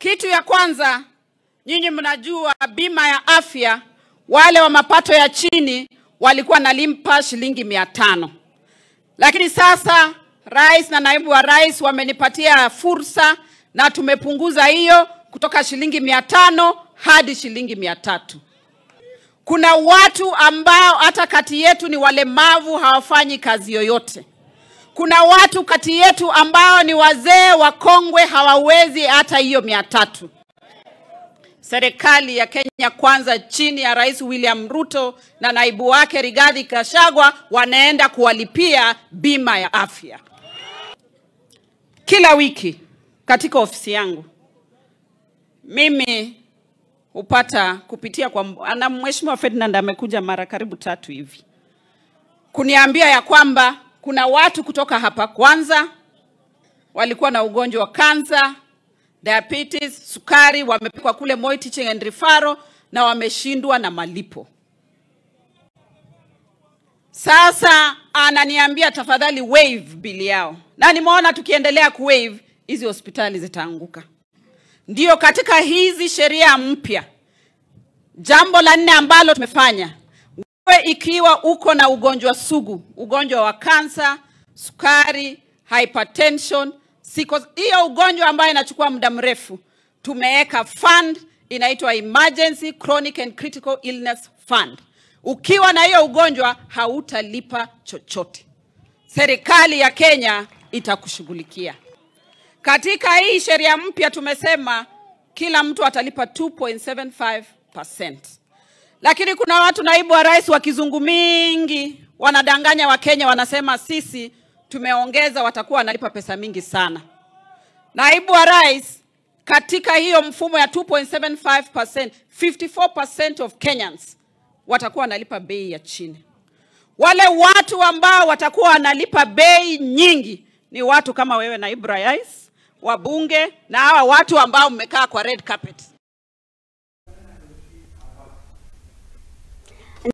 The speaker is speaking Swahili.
Kitu ya kwanza, nyinyi mnajua bima ya afya, wale wa mapato ya chini walikuwa nalimpa shilingi 500. Lakini sasa rais na naibu wa rais wamenipatia fursa na tumepunguza hiyo kutoka shilingi 500 hadi shilingi 300. Kuna watu ambao hata kati yetu ni walemavu, hawafanyi kazi yoyote. Kuna watu kati yetu ambao ni wazee wakongwe, hawawezi hata hiyo 300. Serikali ya Kenya Kwanza chini ya Rais William Ruto na naibu wake Rigathi Gachagua wanaenda kuwalipia bima ya afya. Kila wiki katika ofisi yangu mimi hupata kupitia kwa na Mheshimiwa Ferdinand amekuja mara karibu 3 hivi kuniambia ya kwamba kuna watu kutoka hapa Kwanza walikuwa na ugonjwa wa kansa, diabetes, sukari, wamepikwa kule Moi Teaching and Referral na wameshindwa na malipo. Sasa ananiambia tafadhali waive bili yao. Na nimeona tukiendelea kuwaive hizi hospitali zitaanguka. Ndiyo katika hizi sheria mpya, jambo la 4 ambalo tumefanya, wewe ikiwa uko na ugonjwa sugu, ugonjwa wa kansa, sukari, hypertension, hiyo ugonjwa ambayo inachukua muda mrefu, tumeweka fund inaitwa Emergency Chronic and Critical Illness Fund. Ukiwa na hiyo ugonjwa hautalipa chochote. Serikali ya Kenya itakushughulikia. Katika hii sheria mpya tumesema kila mtu atalipa 2.75%. Lakini kuna watu, naibu wa rais, wa kizungu mingi wanadanganya wa Kenya, wanasema sisi tumeongeza watakuwa wanalipa pesa mingi sana. Naibu wa rais, katika hiyo mfumo ya 2.75%, 54% of Kenyans watakuwa wanalipa bei ya chini. Wale watu ambao watakuwa wanalipa bei nyingi ni watu kama wewe naibu rais, wabunge na hawa watu ambao mmekaa kwa red carpet.